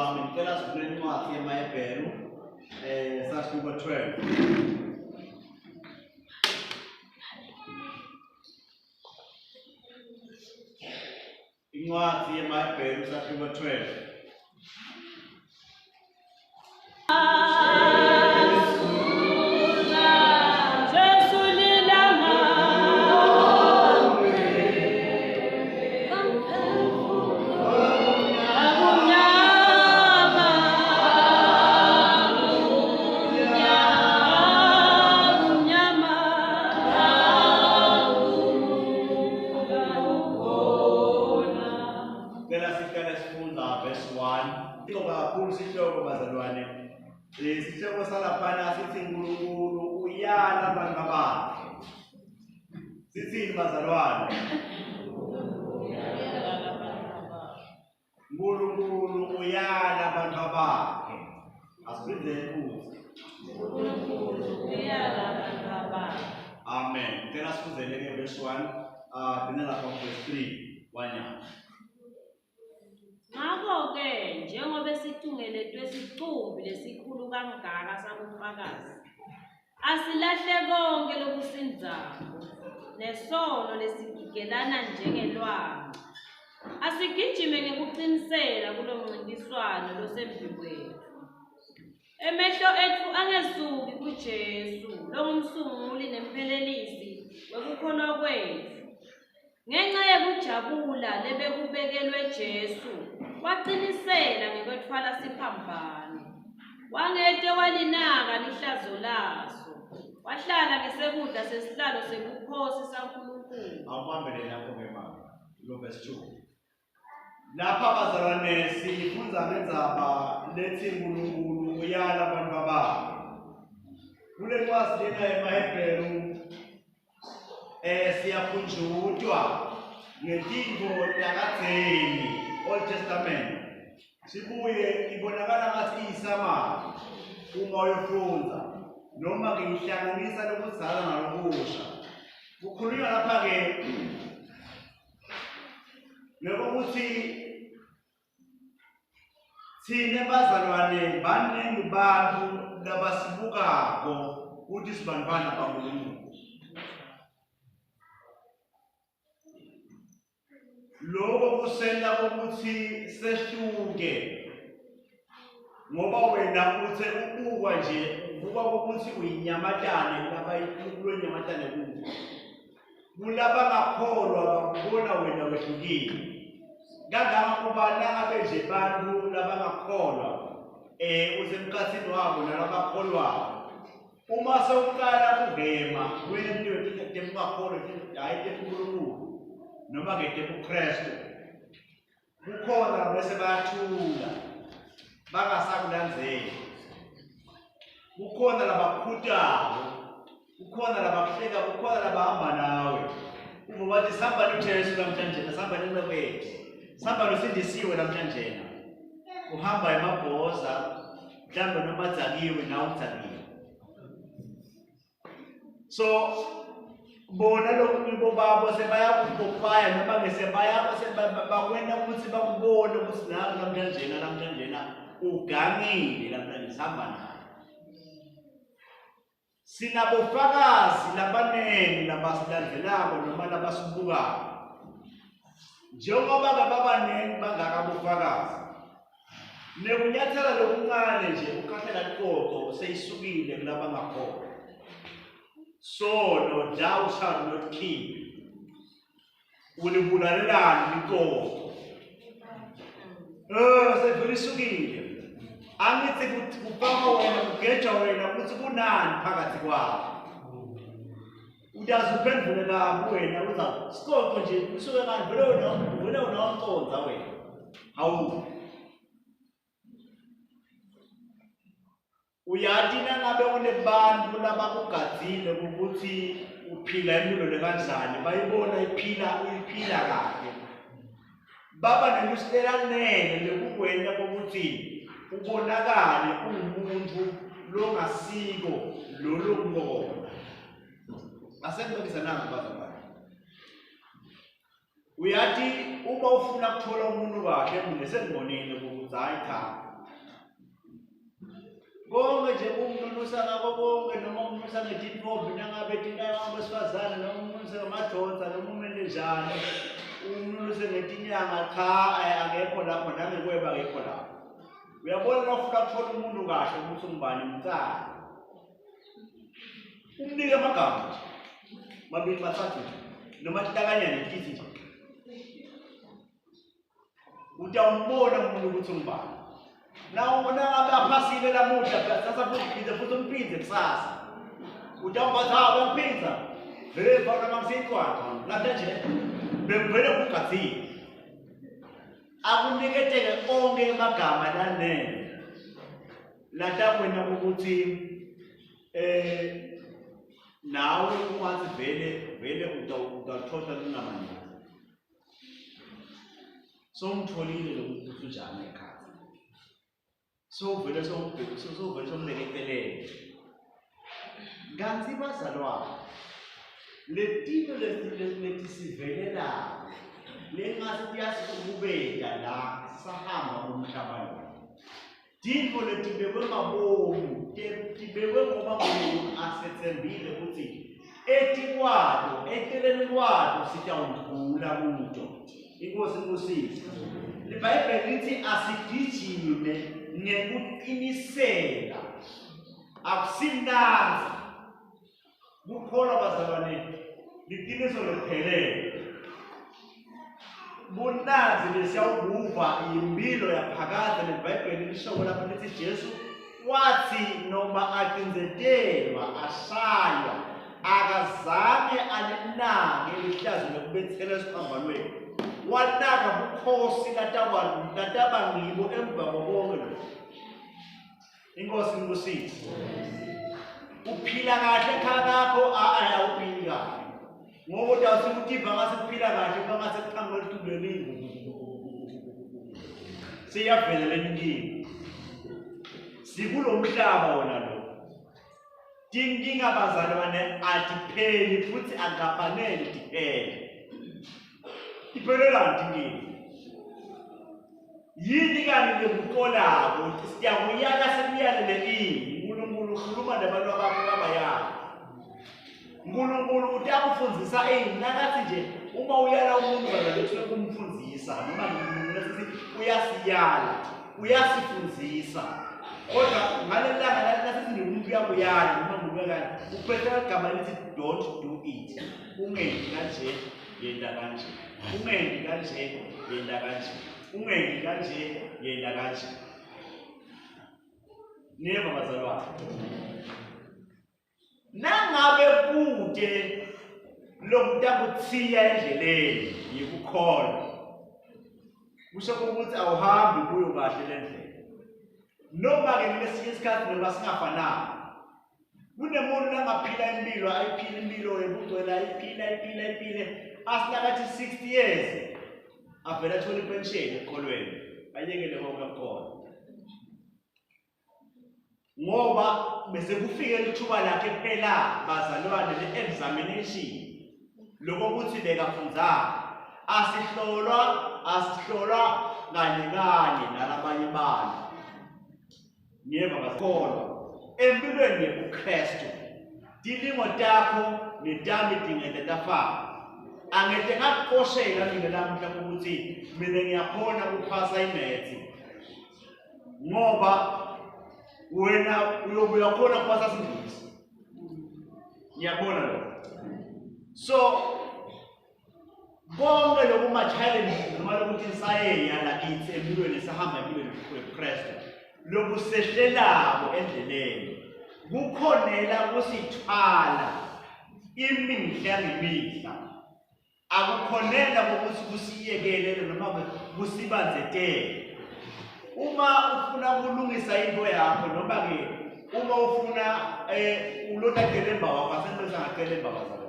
wami ngicela sivule incwadi yemaHebheru eh sahluko 12. Incwadi yemaHebheru sahluko 12. Jesu lilanga Akumnyama Akumnyama Cela siqale sifunda verse 1. Ixoxa kakhulu sihloko bazalwane. Eh sihloko salaphana sithi uNkulunkulu uyala abantu bakhe. Sithini bazalwane? uNkulunkulu uyala abantu bakhe. Asiphinde futhi. uNkulunkulu uyala abantu bakhe. Amen. Ngicela sifundele ke verse 1 ah gcina lapha ku verse 3 wanyana. Ngakho-ke njengoba situngeletwe sicumbi lesikhulu kangaka sabufakazi, asilahle konke lokusinzako nesono lesigigelana njengelwanga. Asigijime ngekuqinisela kulo mncintiswano losembi kwethu. Emehlo ethu angesuki kuJesu, longumsunguli nemphelelisi wekukholwa kwethu. Ngenxa yekujabula lebekubekelwe Jesu, waqinisela ngekwetfwala siphambano. Wangete walinaka lihlazo laso. Wahlala ngesekudla sesihlalo sebukhosi saNkulunkulu. Awubambele lapho ke mama. Lo verse 2. Lapha bazalwane sifundza ngendzaba lethi uNkulunkulu uyala abantu bakhe. Kule ncwadi lena yemaHebheru eh siyakhunjutwa ngetintfo takadzeni Old Testament. Sibuye ibonakala ngathi iyisamari uma uyofundza noma ke ihlanganisa lokudzala nalokusha. Kukhulunywa lapha ke Lokuthi thina bazalwane baningi bantu labasibukako ukuthi sibantwana baNkulunkulu. Lokho kusenta ukuthi sehluke ngoba wena uthe ubukwa nje ubukwa ukuthi uyinyamatane labayinyamatane kubo. Kulabangakholwa bakubona wena wehlukile. Kangangokuba nangabe nje bantu labangakholwa eh usemkhathini wabo nalabakholwayo. Uma sewuqala kungema kwentiwe tebungakholwa hhayi tebuNkulunkulu noma ke tebuKristu. Kukhona bese bayathula bangasakulandzeli. Kukhona labakhutako, kukhona labakuhleka, kukhona labahamba nawe. Uve bathi sihamba noJesu namhlanje, sihamba nenceku Sihamba nosindisiwe namhlanje. Uhamba emabhoza, mhlawumbe noma dzakiwe nawe udzakiwe. So bona lokhu babo sebayakupopaya noma ke sebakwenta ukuthi bakubone ukuthi naku namhlanjena namhlanjena ugangile namhlanje sihamba naye sinabofakazi labaningi labasilandzelako noma labasibukako njengoba kababaningi bangakabofakazi Nekunyathela lokuncane nje ukhahlela liqoqo seyisukile kulabangakholwa. Sono thou shalt not kill. Ulibulalelani liqoqo? Eh sevele isukile. Angithi kufaka wena kugeja wena ukuthi kunani phakathi kwakho. Uyazi uphendule kabi wena uza siqoqo nje usuke ngani vele wena vele wena wamconza wena. Hawu. Uyati nangabe kunebantu labakugadzile ukuthi uphila impilo lekanjani bayibona iphila uyiphila kahle. Baba nelusilelanele lekukwenta kokuthi ubonakale ungumuntu longasiko lolo kubona. Asengibekisa nangu bazalwane. Uyathi uma ufuna kuthola umuntu kahle mina sengibonile ukuthi hayi cha. Konke nje umnunusa ngako konke noma umnunusa ngetintombi nangabe tinaka besifazane noma umnunuse ngamadoda noma umele njani umnunuse ngetinyanga cha akekho lapho nangekweba akekho lapho. Uyabona nawufuna kuthola umuntu kahle ukuthi ungubani mcala. Umnike amagama nje mabili mathathu nje noma tihlakanyane tithi nje utawumbona umuntu ukuthi ungubani nawubona ngabe aphasile lamuhla sasa futhi phinde futhi umphinde kusasa utawubathi hawu bamphindza vele mfana mangisiyicwaka namhlanje bengivele kugadzile akuniketeke onke amagama lanele latakwena ukuthi eh nawe ungathi vele vele utawuthola lunamandla Sowumtholile lo muntu ukuthi unjani ekhaya. Sowuvele sowumbheke sowuvele sowumbeke eceleni. Kanti bazalwane letinto letisivelelako lengase tiyasihlukumeta la sisahamba kumhlaba lo. Tintfo letibekwe mabomu tibekwe ngoba Nkulunkulu asetsembile kutsi etikwato eceleni kwato sitawundlula kuto. Inkosi ibusise. LiBhayibheli lithi asigijime ngekuqinisela. Akusimnandzi. Kukholwa bazalwane liqiniso liphelele. Bunanzi lesiyawubuva yimpilo yaphakadze leliBhayibheli lishoko lapho lithi Jesu wathi noma acindzetelwa ashaywa akazange alinake lihlazo lekubethela esiphambanweni wanaka bukhosi lataba ngibo emva kwakonke lokhu Inkosi ibusise. Uphila kahle ekhaya lakho a awuphili kahle. Ngoba utawuthi utiva ngase kuphila kahle uma ngase kuqhamuka lithuba lelingu. Siyavela lenye inkinga. Sikulo mhlaba wona lo. Tinkinga bazalwane atipheli futhi akafanele tiphele. Iphelelani tinkinga? Yini kani lekukolako siyakuyala sekuyalele ini uNkulunkulu ukhuluma nabantu abakhe babayala uNkulunkulu utakufundzisa ini nakathi nje uma uyala umuntu bazalwane kusuke kumfundzisa noma nasithi uyasiyala uyasifundzisa kodwa ngaleli langa nasithi nje umuntu uyakuyala noma ngubekani uphethe igama elithi don't do it ungenzi kanje yenta kanje ungenzi kanje yenta kanje ungenzi kanje yenta kanje niyeva bazalwane nangabe kude lokutakuthiya endleleni yikukholwa kusho ukuthi awuhambi kuyo kahle le ndlela noma-ke kulesinye isikhathi noma singafanani kunemuntu langaphila impilo ayiphila impilo yobugcwele ayiphila ayiphila ayiphile asinakathi 60 years avele athole ipensheni ekholweni ayekele konke kukhona ngoba bese kufike lithuba lakhe phela bazalwane le-examination lokokuthi bekafundzani asihlolwa asihlolwa kanye kanye nalabanye bantu Ngiyeva bakholwa empilweni yobuKristu tilingo takho netami tingete tafana angete ngakuqoshela mina lamuhla ukuthi mina ngiyakhona ukuphasa imethi ngoba wena uyobuya khona kuphasa singisi ngiyabona lokho so konke lokhu ma-challenge noma lokuthi insayeya lakithi empilweni esahamba empilweni yobuKristu lokusehlelako endleleni kukhonela kusithwala imihla ngemihla akukhonela ukuthi kusiyekele noma kusibanzetele uma ufuna ukulungisa into yakho noma ke uma ufuna eh ulota telemba wakho asenibese ngatelemba bazalwane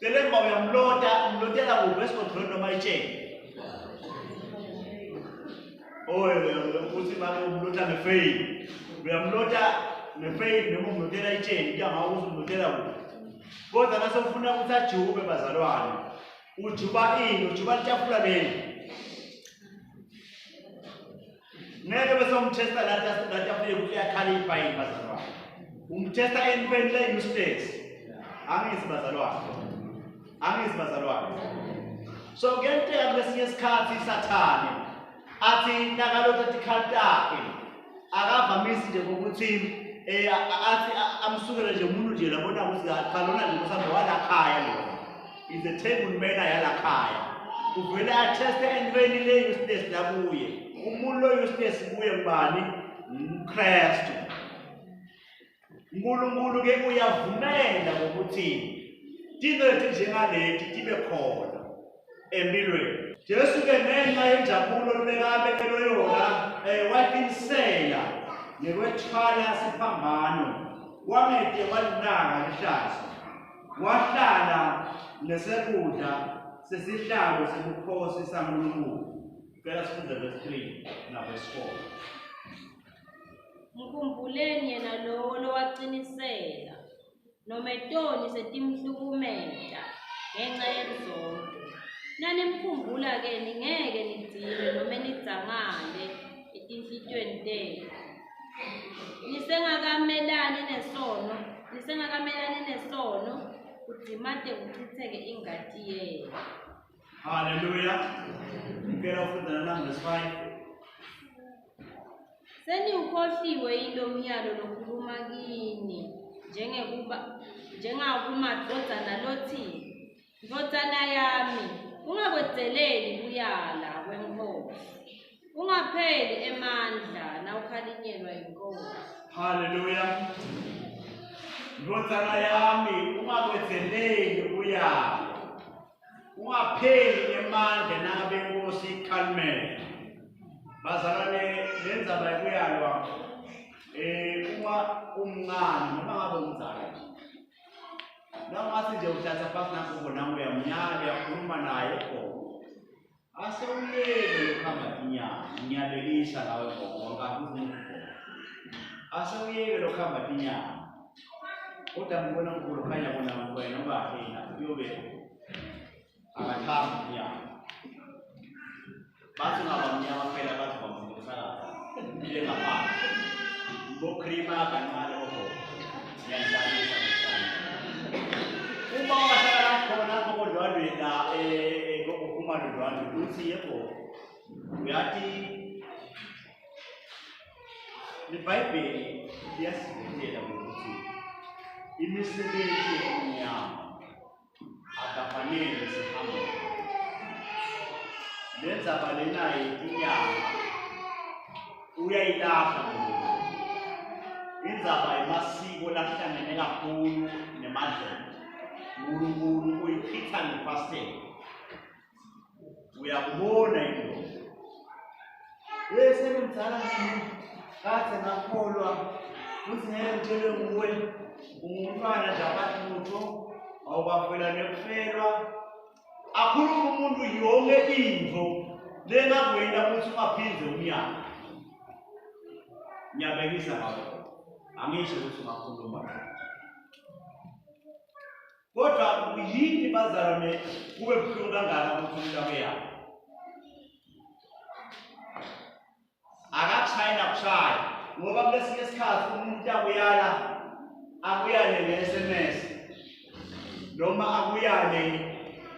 Telemba uyamlota, umlotela kuphi esigodlweni noma etsheni? Oye uthi make umlota ngefeyili. Uyamlota ngefeyili noma umlotela etsheni, kuya ngawe ukuthi umlotela kuphi. Kodwa nase ufuna ukuthi ajube bazalwane, ujuba ini? Ujuba litafula leli. Ngeke bese umtesta lathi lathi afike ukuthi uyakhalipha yini bazalwane. Umtesta entweni le useless. Angizi bazalwane. Angizi bazalwane. So kuyenteka kulesinye isikhathi sathane athi nakalotha tikhali takhe akavamisi nje ngokuthi eh athi amsukele nje umuntu nje labona ukuthi cha lona nje kusambe walakhaya lo is a table manner yalakhaya uvele atheste entweni le useless lakuye umuntu lo useless kuye ngubani ngumKristu uNkulunkulu ke uyavumela ngokuthi tinto letinjengaleti tibe khona empilweni Jesu ke ngenxa yenjabulo lebekabekelwe yona eh waqinisela ngekwethwala siphambano wangete walinaka lihlazo wahlala nesekudla sesihlalo sebukhosi saNkulunkulu. Cela sifunde verse 3 na verse 4. Mkhumbuleni yena lowo lowaqinisela noma toni setimhlukumeta ngenxa yenzondo. Nanimkhumbula-ke ningeke nigcine noma nidzangale etinhlitiyweni tenu. Nisengakamelani nesono, nisengakamelani nesono, kudzimate kuchitheke ingati yenu. Haleluya. Ngicela ufundana nami verse 5. Seniwukhohliwe yini lo myalo lokhuluma kini njengekuba njengakumadvodzana lothi ndvodzana yami ungakwedzeleli kuyala kwenkosi ungapheli emandla nawukhalinyelwa yinkosi. Haleluya. Ndvodzana yami ungakwedzeleli kuyala Ungapheli emandla nangabe inkosi ikhalimela. Bazalwane le ndzaba yekuyalwa eh uma umncane noma ngabe umdzala nje. Nawungathi nje uhlatha phasi nakho nawe uyamnyala uyakhuluma naye khona. Ase uyeke lokuhamba tinyawo, ngiyabekisa nawe gogo kahle ufuna ukugogo. Ase uyeke lokuhamba tinyawo. Kodwa ngibona uNkulunkulu khanya kona wena ukahle yena uyobe akathandi umnyama. Bathi ungaba mnyama phela bathi bamfundisa kahle. Ile ngaphandle. Bokrima kancane ogogo. Ngiyadlalisa ngesandla. Uma ungahlala khona kokondlwandweni la eh kokuphuma londlwandweni uthi yebo uyathi LiBhayibheli liyasivikela ngokuthi imisebenzi yomnyama akafanele sihambe. Le ndzaba lena yetinyanga uyayilahla Nkulunkulu. Indzaba yemasiko lahlangene kakhulu nemadlelo. Nkulunkulu uyichitha ngefasitela. Uyakubona yini lokho? Hey sengimdala mina kade ngakholwa futhi ngeke ngitshelwe nguwe ungumntwana nje abathi lutho awukwafela nekufelwa akhulume umuntu yonke into lengakwenta ukuthi ungaphinde umyalo ngiyabekisa ngakho angisho ukuthi ungakhuluma Kodwa yini bazalwane kube buhlungu kangaka ukuthi umuntu akuyaphi? Akakushayi nakushaya ngoba kulesinye isikhathi umuntu akuyala akuyale nge-SMS noma akuyale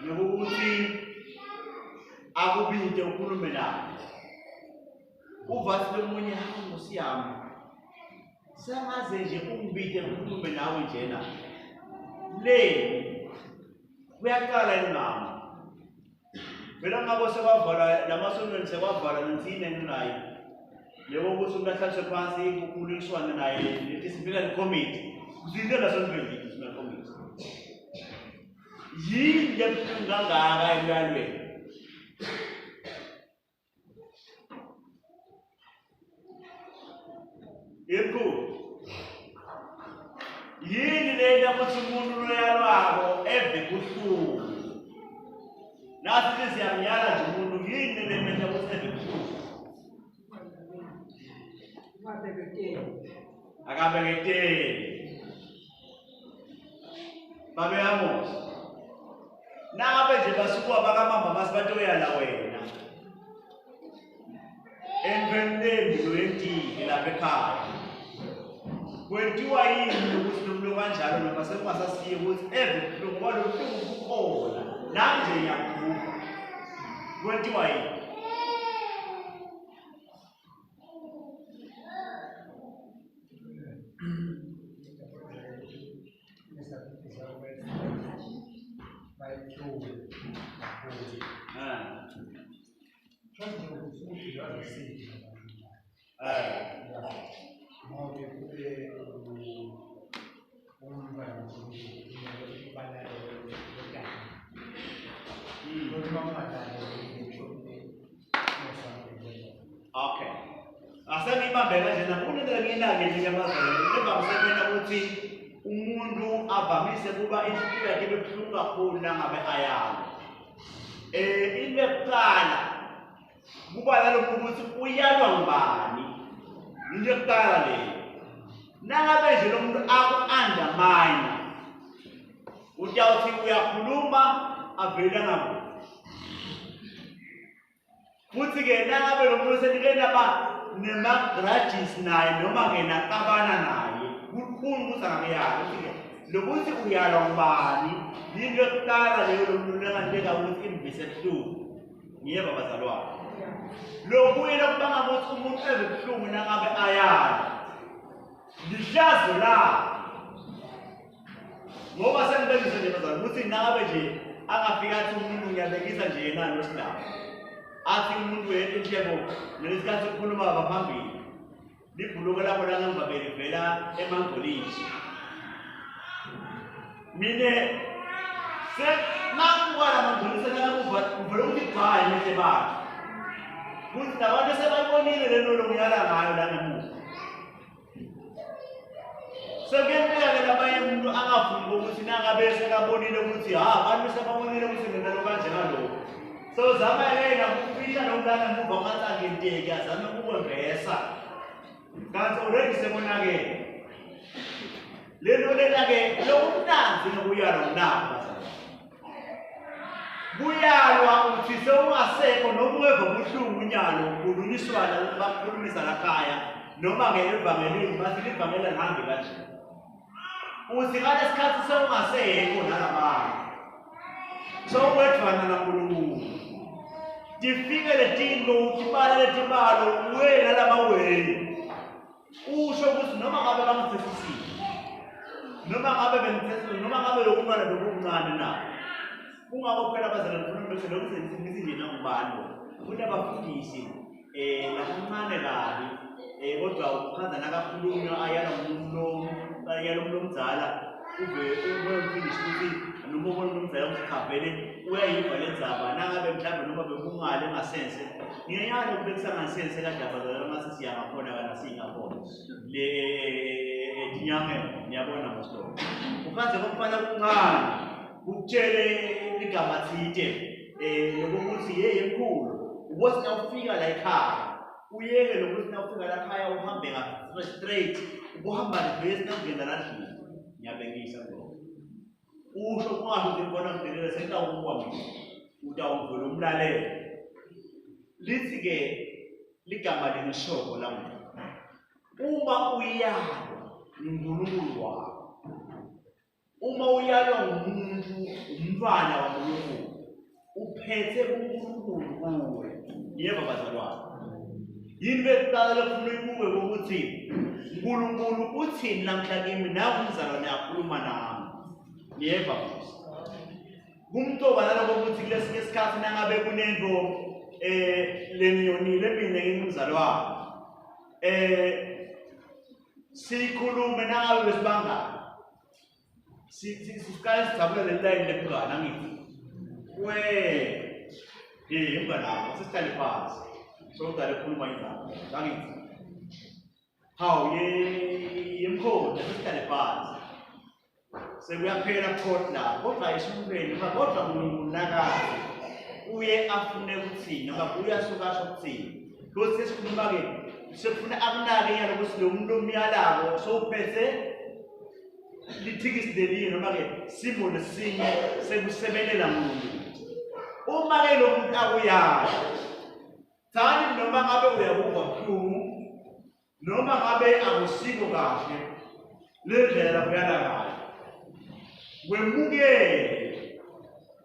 ngokuthi akubinte ukhulume naye. Uvathi lomunye hawu Nkosi yami sengaze nje ungibide ngikhulume nawe njena le kuyaqala ingamo phela ngabo sekwavalwa lamasontweni sekwavalwa nensini enginayo leko ukuthi umuntu ahlaliswe phansi kukhulunyiswane naye le-disciplinary committee kuzinto lasontweni disciplinary committee yini lebuhlungu kangaka emyalweni Yebo. Yini lena ukuthi umuntu loyalwako eve buhlungu? Nasi siyamyala nje umuntu yini le mehla ukuthi eve buhlungu? Akabeketeli. Babe Amos. Nangabe nje basuka bakamamba basi batoyala wena. Entweni lembi loyentile lapha ekhaya. Kwentiwa yini ukuthi lo muntu kanjalo noma sekungasasiye ukuthi eve buhlungu ngoba lo buhlungu bukhona nami nje ngiyabuva. Kwentiwa yini? Okay. Asengiyibambe kanjena kunento engiyinake nje abazalwane evamise kwena ukuthi umuntu avamise kuba inhliziyo yakhe ibe buhlungu kakhulu nangabe ayala. Into yokuqala kuba nalokhu ukuthi uyalwa ngubani. Into yokuqala leyo. Nangabe nje lo muntu aku-undermine utawuthi uyakhuluma avele angakuvi. Futhi-ke nangabe lo muntu senike naba nema-grudges naye noma-ke naqabana naye kukhulu ukuthi angakuyali ukuthi-ke lokuthi uyalwa ngubani yinto yokuqala leyo lo muntu lengaleka ukuthi imvise buhlungu ngiyeva bazalwane lokuye lokubanga ukuthi umuntu eve buhlungu nangabe ayala lihlazo lakhe ngoba sengibekisa nje bazalwane ukuthi nangabe nje angafika athi umuntu ngiyabekisa nje yena nosilapho athi umuntu wethu inhlebo ngalesikhathi ukhuluma ngaphambili libhuluko lakho langemva belivela emangolisi mina senakuka la mangolisi nakamuva uvele ukuthi gcwayi mehle bakhe kuthi nabantu sebayibonile le nto lokuyala ngayo la ngemuva Sekuyenteka-ke labanye umuntu angafuni kokuthi nangabe sekabonile ukuthi ha abantu sebabonile ukuthi mina lo kanje ngalokhu. So zama yena ukufihla lo mntana emuva ngathi angenteki azame ukukwembesa. Kanti already sekonakele. Le nto lena-ke lokumnanzi ngokuyalwa nginakho bazalwane. Kuyalwa uthi sewungasekho noma ungeva ubuhlungu unyalo ukhulunyiswana bakukhulumisa lakhaya noma ke evangelini bathi livangeli alihambi kanje. Uthi ngalesikhathi sewungasekho nalabantu. Sewuwedvwana naNkulunkulu. Tifike letinto utibala letibalo wena lamaweni. Usho ukuthi noma ngabe bangithethisile noma ngabe bengithethisile noma ngabe lokumntwana bekuncane na kungakho phela abazalwane ngifuna ukuthi lokhu ngithi nje nangubani kunabafundisi um labancane kabi um kodwa ukhanza nakakhulunywa ayala umuntu ayala umuntu omdala uve ubona umfundisi ukuthi noma ubona umuntu omdala ukuthi cha vele uyayiva le ndzaba nangabe mhlawumbe noma bekungale ngasense Ngiyayala ukubekisa ngansense kadaba zalala mase siya ngakhona kana singakhona. Le tinyangeni niyabona moslo. Ukhanze kokufana kuncane ukutshele igama thite eh lokuthi hey emkhulu ubothi nawufika la ekhaya uyeke lokuthi nawufika la ekhaya uhambe nga straight ubuhamba nivesi nawungena la ndlini ngiyabekisa lokho usho kungasho ukuthi ngibona ngidelele sengitawukuwa mina utawuvela umlalele lithi-ke ligama lingishoko lamuhla uma uyalwa nguNkulunkulu wakho uma uyalwa ngumuntu umntwana waNkulunkulu uphethe uNkulunkulu kuwe yebo bazalwane yini bekuqala lokufuna uyibuke ukuthi uNkulunkulu uthini namhla kimi nawe umzalwane akhuluma nami niyeva futhi kumcoka naloko ukuthi kulesinye isikhathi nangabe kunento eh lengiyonile mina ngingumzalwane eh sikhulume nangabe besibangani siqale sijabule leli layini lebungani angithi we eh umngane wakho sesihlale phansi sowudala ukukhuluma indaba angithi hawu ye yemkhona sesihlale phansi sekuyaphela court la kodwa esontweni noma kodwa uNkulunkulu nakazi uye afune ukuthini noma uye asuke asho ukuthini lo sesikhuluma-ke sekufuna akunake yena ukuthi lo muntu omyalako sowuphethe lithikisi lelinye noma-ke simo nesinye sekusebenela muntu uma-ke lo muntu akuyalo. Tsani noma ngabe uyakuva buhlungu noma ngabe akusiko kahle le ndlela lakuyala ngayo wemukele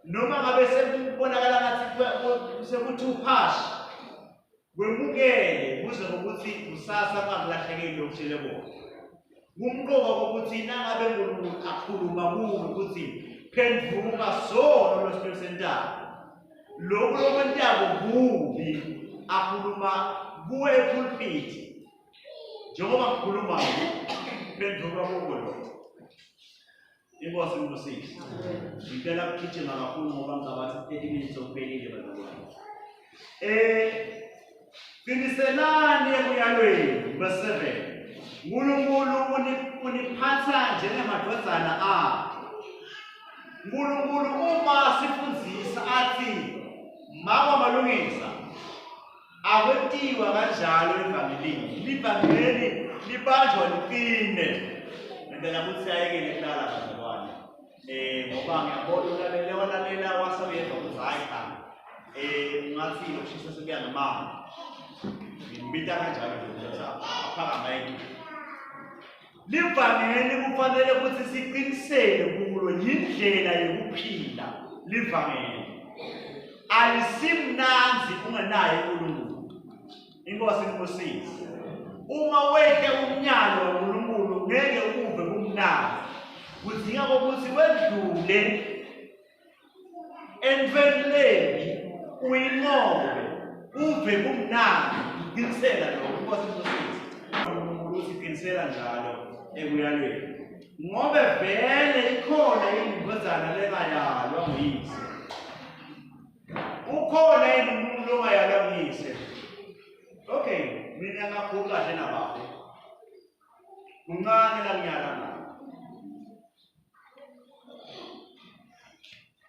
noma ngabe sekubonakala ngathi sekuthi uphasha Kwemukele kuze ngokuthi kusasa kungakulahlekeli lokutshele kona. Kumqoka kokuthi nangabe uNkulunkulu akhuluma kuwe ukuthi phenduka sono lwesilo sentaba. Lokhu lokwentako kubi akhuluma kuwe epulpit. Njengoba ngikhuluma phenduka kuko lokho. Inkosi ngibusise. Ngicela ukugijima kakhulu ngoba ngicabanga ukuthi 30 minutes okuphelile bazalwane. Eh qiniselani ekuyalweni verse 7. uNkulunkulu uniphatha njengemadodana akhe. uNkulunkulu uma sifundzisa athi mama malungisa Akwentiwa kanjalo evangelini. Livangeli libanjwa liqine. Ngempela ukuthi ayekele kulala bazalwane. Eh ngoba ngiyabona ulalele walalela wase uyezwa ukuthi hayi cha. Eh ngathi lokushisa sekuya ngamanga. Ngimbita kanjalo nje ukuthi aphakama yini. Livangeli kufanele ukuthi siqinisele kulo yindlela yokuphila livangeli. Alisimnanzi ungenaye uNkulunkulu. Inkosi ikubusise. Uma wehle umnyalo waNkulunkulu ngeke uve kumnanzi. Kudinga ukuthi wedlule entweni lembi uyinqobe uve kumnandi qinisela lokho inkosi ikubusise uNkulunkulu usiqinisela njalo ekuyalweni ngobe vele ikhona yini indodana lengayalwa nguyise ukhona yini umuntu ongayalwa nguyise okay mina ngakhulu kahle nabafo kuncane la ngiyala ngakho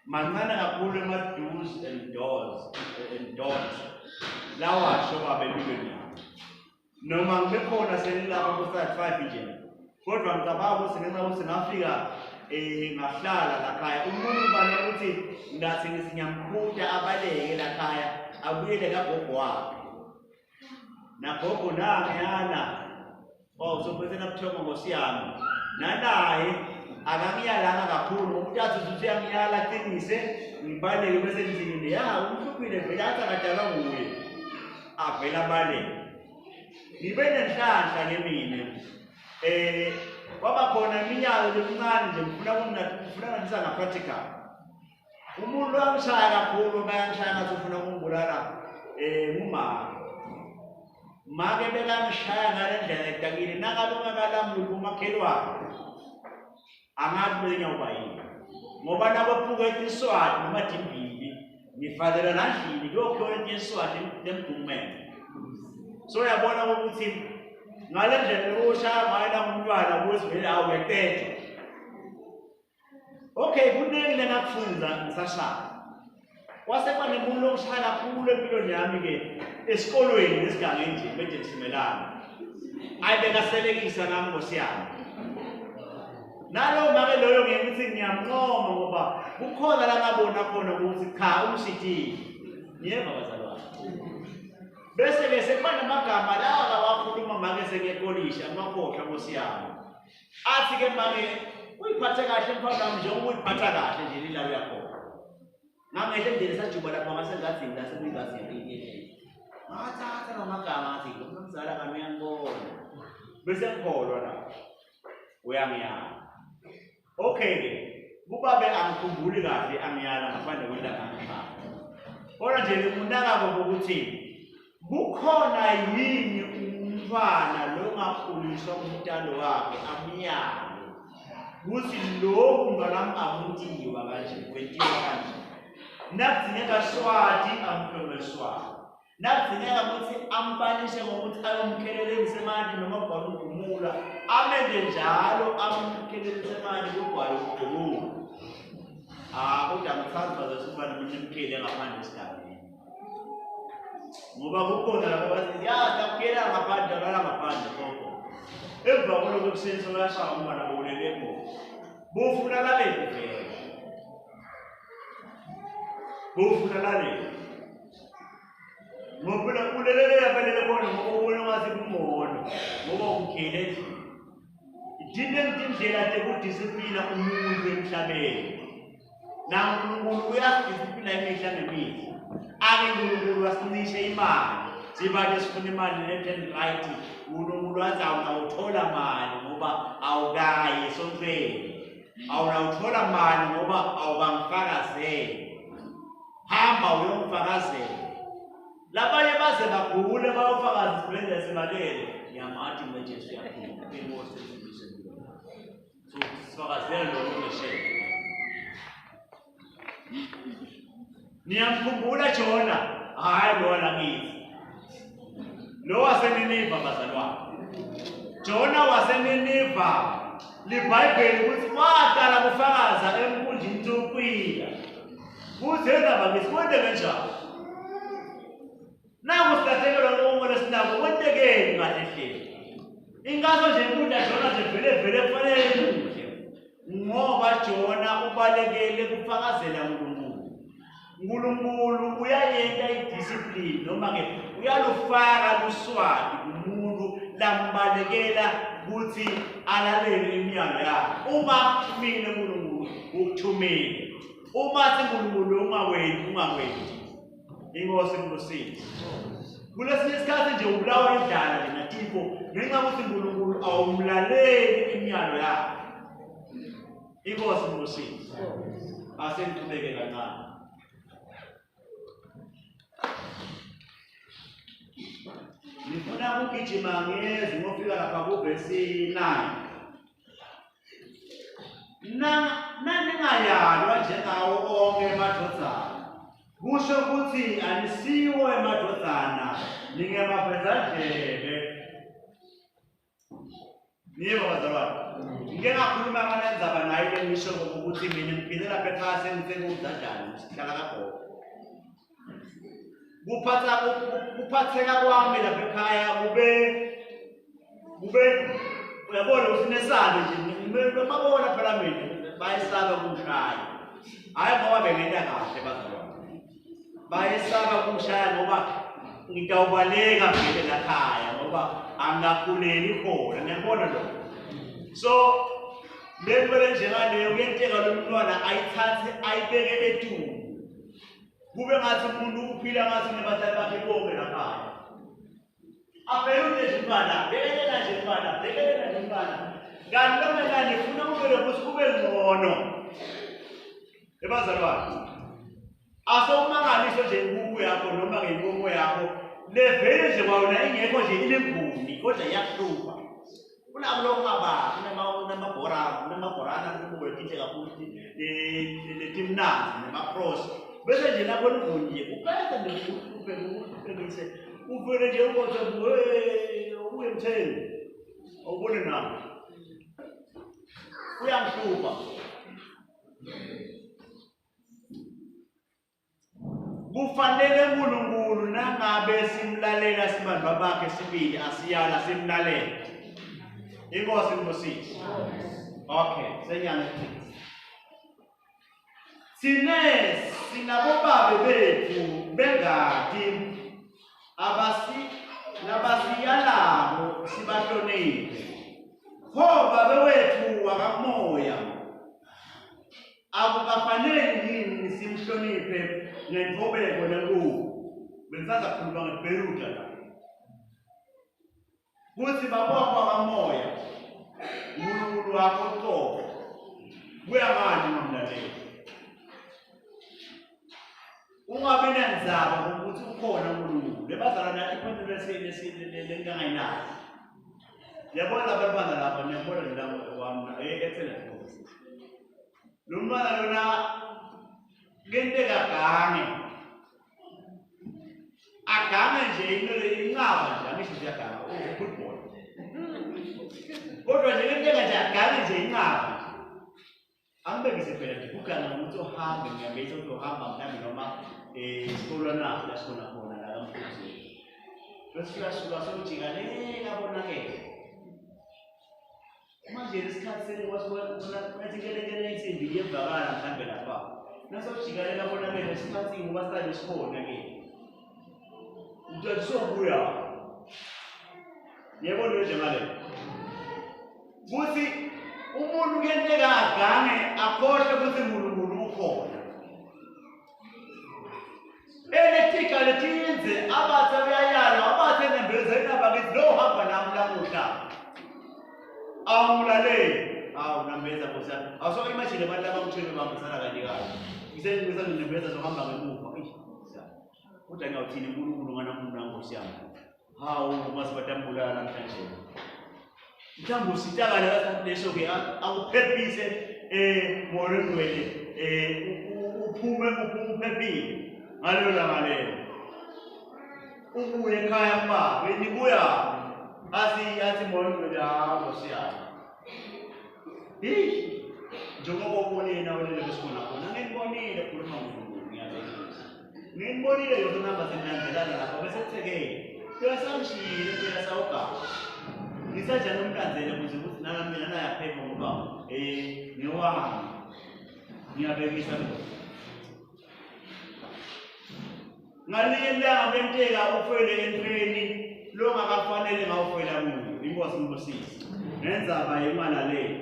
Mancane kakhulu ama-do's and doors and don'ts lawasho baba empilweni yami. Noma ngibe khona sengilapha ku-third five nje kodwa ngicabanga ukuthi ngenxa yokuthi ngafika um ngahlala lakhaya umuntu ubane ukuthi ngathi ngithi ngiyamkhuta abaleke lakhaya abuyele kagogo wakhe nagogo nangiyana Oh, sophethe nabuthongo nkosi yami. Nanaye akangiyalanga kakhulu ngoba uthi athi uthi uyangiyala aqinise ngibaleke bese ngithi ngine ya umhluphile vele athi akadalwa nguye. Avele abaleke. Ngibe nenhlanhla ke mina. Eh kwaba khona iminyaka lemincane nje ngifuna ngifuna nganisa nga practical. Umuntu wangishaya kakhulu bayangishaya ngathi ufuna ukungibulala eh ngumama. Make bekangishaya ngale ndlela edakile nangabe ungakalamuli kumakhelwane angazi bese ngiyawuba yini ngoba nakwephuka etiswati noma dimbili ngivalelwa nandlini kuyokhiwa elinye iswati lemgumene so uyabona ukuthi ngale ndlela yokushaya ngayo nangumntwana ukuthi vele awu uyaqedwa Okay, kuningi lengakufunda ngisashaya. Kwase kuba nemuntu ongishaya kakhulu empilweni yami-ke esikolweni esigangeni nje manje simelana. Ayi bekaselekisa nami nkosi yami. Nalowo make loyo ngeke ngithi ngiyamncoma ngoba kukhona la ngabona khona ukuthi cha ungishidile. Ngiyeva bazalwane. Bese-ke sekuba namagama lawa lawakhuluma make sengiyekolishi amakhohlwa nkosi yami. Athi ke make uyiphathe kahle mfana wami njengoba uyiphatha kahle nje lila uyakhona. Ngangehle emndeni sajuba lapha ngasengadini la sekuyingazi yempilo. Ngathatha lamagama ngathi lo mzala kani uyangibona. Bese ngikholwa la. Uyangiyala. Okay ke. Kubabe angikhumbuli kahle angiyala ngaphandle kwelanga ngishaya. Kodwa nje ngimunaka ukuthi Kukhona yini umntwana longakhuliswa umntalo wakhe amyale ukuthi lokhu mntwanami akuntiwa kanje kwentiwa kanje nakudingeka swati amhlome swati nakudingeka ukuthi ambanishe ngokuthi ayomkhelelekise emanti noma kugwala ugumula amenze njalo amkhelelise emanti kugwala ugumula ah kodwa ngithanda bazalwane ukuba nomuntu emkhele ngaphandle esigabeni ngoba kukhona laba bathi ya sakuyela ngaphandle alala ngaphandle gogo emva kwalokho ekuseni soyashaya umntwana bowulele khona bufuna laleli vele bufuna laleli Ngoba phela ulelele yaphelele khona ngoba ubona ngathi kungcono ngoba umkhele endlini. Tiningi tindlela tekudisiplina umuntu emhlabeni. NaNkulunkulu uyasidisiplina imihla ngemihla. Ake uNkulunkulu asincishe imali. Sibake sifuna imali left and right. uNkulunkulu wathi awunawuthola mali ngoba awukayi esontweni. Awunawuthola mali ngoba awukangifakazeli. Hamba uyomfakazela. Labanye baze bagule bayofakaza isibhedlela sibalele. Ngiyamathi mina Jesu uyaphila. Inkosi esindise impilo. So sifakazela lokho ngesheya. Niyamkhumbula Jona? Hayi lo lakithi. Lo waseNiniva bazalwane. Jona waseNiniva liBhayibheli ukuthi waqala kufakaza emkhunjini sokuphila. Kuthi endaba ngithi kwenteke njani? Naku silahlekelwa konke lesinako kwentekeni kahle hle. Inkaso nje inkundla Jona nje vele vele kufanele imuhle. Ngoba Jona ubalekele kufakazela uNkulunkulu. uNkulunkulu uyayenta idiscipline noma ke uyalufaka luswati kumuntu lambalekela ukuthi alalele imiyalo yakhe. Uma kuthumile uNkulunkulu ukuthumile. Uma athi uNkulunkulu ungakwenzi ungakwenzi. Inkosi ikubusise. Kulesinye isikhathi nje ubulawa indlala nje natifo ngenxa yokuthi uNkulunkulu awumlaleli imiyalo yakhe. Inkosi ikubusise. Asengiqhubeke kancane. Ngifuna ukugijima ngiyezi ngofika lapha kuvesi 9. Naningayalwa njengawo onke emadvodzana kusho ukuthi anisiwo emadvodzana ningemavezandlebe nibo bazalwane ngike ngakhuluma ngalenzaba naye lengisho ukuthi mina ngiphile lapha ekhaya sengisekuzadlana sihlala kagogo kuphatha kuphatheka kwami lapha ekhaya kube kube uyabona ukuthi nesalo nje babona phela mina bayesaba kungishaya hhayi ngoba bengenta kahle bazalwane bayesaba kungishaya ngoba ngitawubaleka vele lakhaya ngoba angakhuleli khona ngiyabona lokho so le nto lenjengaleyo kuyenteka lo mntwana ayithathe ayibeke etulu kube ngathi umuntu uphila ngathi nebatali bakhe bonke laphaya abheke nje umntwana bhekelela nje umntwana bhekelela nje umntwana kanti noma kani funa kube lokuthi kube ngcono ebazalwane asewumangaliso nje inkukhu yakho noma ngenkomo yakho levele nje kwayona ingekho nje inemguni kodwa iyakuhlupha kunabo lokungaba kunamabhora kunamabhorana kunebuko letinhle kakhulu letimnandzi nemacross bese nje lapho livunye uphethe nje uhluphe uhluphekise uvele nje ukothi ubuye mthengi awubone nami uyangihlupha Kufanele uNkulunkulu nangabe simlalela sibantwa bakhe sibili asiyala simlalele. Inkosi ibusise. Okay, senyanga ekuthini. Thine sinabobabe bethu bengati abasi nabasiyalako sibahloniphe. Pho babe wethu wakamoya Akukafaneli yini simhloniphe ngentobeko lenkulu? Bengisaza khuluma ngeBheruda la. Kuthi babopha kamoya uNkulunkulu wakho uqobo. Kuya ngani ungamlaleli? Ungabi nandzaba ukuthi ukhona uNkulunkulu. Lebazalwane iphonto lengangayinayo. Yabona laba bantwana lapha niyabona nje lapha wami ethela Lo mntwana lona kenteka agange. Agange nje into le inqaba nje angisho nje aganga oh good boy. Kodwa nje kenteka nje agange nje inqaba nje. Angibekise phela nje kuganga ukuthi uhambe ngiyabetha ukuthi uhamba mhlawumbe noma esikolwa na la sikhona khona la kamfundisi. Bese uyasuka sewujika le kabonakele. Manje isikhathi senikwasibathi kelekele insimbi iyevakala mhlawumbe lapha. Nasewujika le kabonakele isikhathi ngoba sihlale sikhona ke. Mthathu sobuya. Yebo nje ngale. Kuthi umuntu kuyenteka agange akhohlwe ukuthi uNkulunkulu ukhona. Enetika letinze abathe uyayalwa abathe nembeza indaba ngithi lo hamba nami lamuhla. Awulaleli. Awu nambeza nkosi yami. Awusoke imagine abantu abangitshela bambisana kanye kanye. Ngisengisa nembeza zohamba ngemuva. Eish. Kodwa ngiyawuthini uNkulunkulu nganamuntu nkosi yami. Hawu uma sibatambulala namhlanje. Mhlawumbe usitakale leso-ke akuphephise um moya ongcwele um uphume uphume uphephile ngalelo langa lelo. Ubuye ekhaya kubaba, nibuya athi athi moya ongcwele hawu nkosi yami. Heyi, njengoba ubonile nawe lelo besikhona khona, nginibonile khuluma ngoNkulunkulu ngiyabekisa. Nginibonile yonke nihamba senilandelana lapha bese kuthekeni. Uyasamshiyile phela sawugaba. Ngisanjani umlandzele kuze ukuthi nana mina nayaphepha ngoba eh ngewami. Ngiyabekisa mina. Ngalinye ilanga kwenteka ufele entweni longakafanele ngawufela kuyo. Inkosi ngibusise. Ngendzaba yekungalaleli.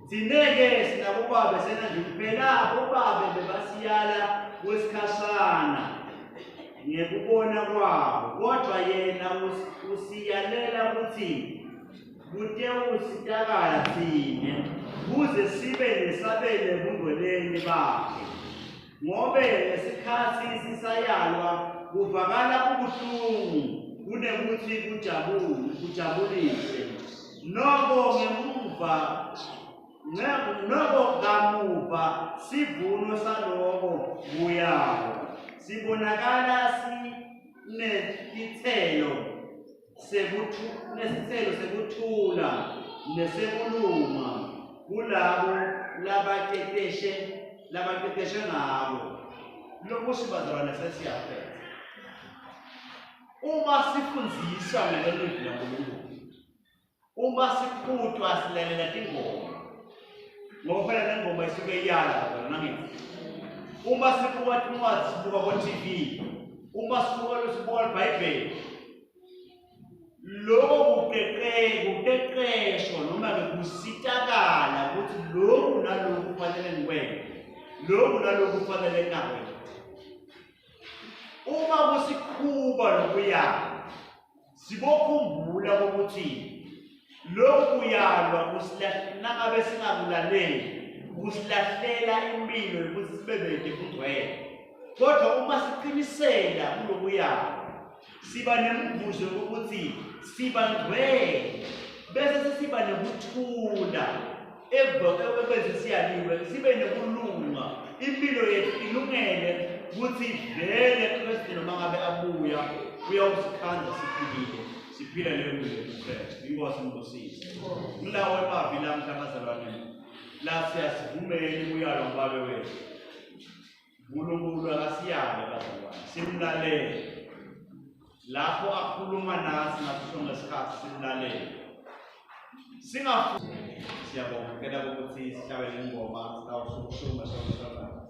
Thina-ke sinabobabe sena nje phela bobabe bebasiyala kwesikhashana ngekubona kwabo kodwa yena usiyalela ukuthi kutewusitakala tsine kuze sibe nesabelo ebungcweleni bakhe ngobe ngesikhatsi sisayalwa kuvakala kubuhlungu kunekuthi kujabule kujabulise noko ngemuva noko kamuva sivuno saloko kuyalo sibonakala sinetithelo sekuthu nesithelo sekuthula nesekulunga kulabo labaqeqeshe labaqeqeshe ngako lokusho bazalwane sesiyaphetha uma sifundziswa ngelelivi laNkulunkulu uma sikhutwa silalela tingoma ngoba phela le ngoma isuke iyala bazalwane nangithi uma sibuka tincwadi sibuka ko-tv uma sibuka sibuka libhayibheli lokho kuqeqeshwa noma-ke kusitakala ukuthi lokhu naloku kufanele ngikwenze lokhu naloku kufanele ngingakwenzi uma kusikhuba lokuya Sibokhumbula ukuthi lokhu kuyalwa nangabe singakulaleli kusilahlela impilo yokuthi sibe bede kugcwele. Kodwa uma siqinisela kulokuyalwa siba nemvuzo yokuthi siba ngcwele bese sesiba nokuthula ekwenze siyaliwe sibe nokulunga impilo yethu ilungele ukuthi vele Kristu noma ngabe abuya uyawusikhandla siphilile siphila leyo mpilo yobuKristu inkosi imbusise ngulawo emavi lamhla bazalwane la siyasivumela ukuyalwa ngubabe wethu uNkulunkulu akasiyale bazalwane simlalele lapho akhuluma nathi ngaso sonke isikhathi simlalele singafuni siyabonga ngicela ukuthi sihlabele ingoma sitawusukushuma sonke.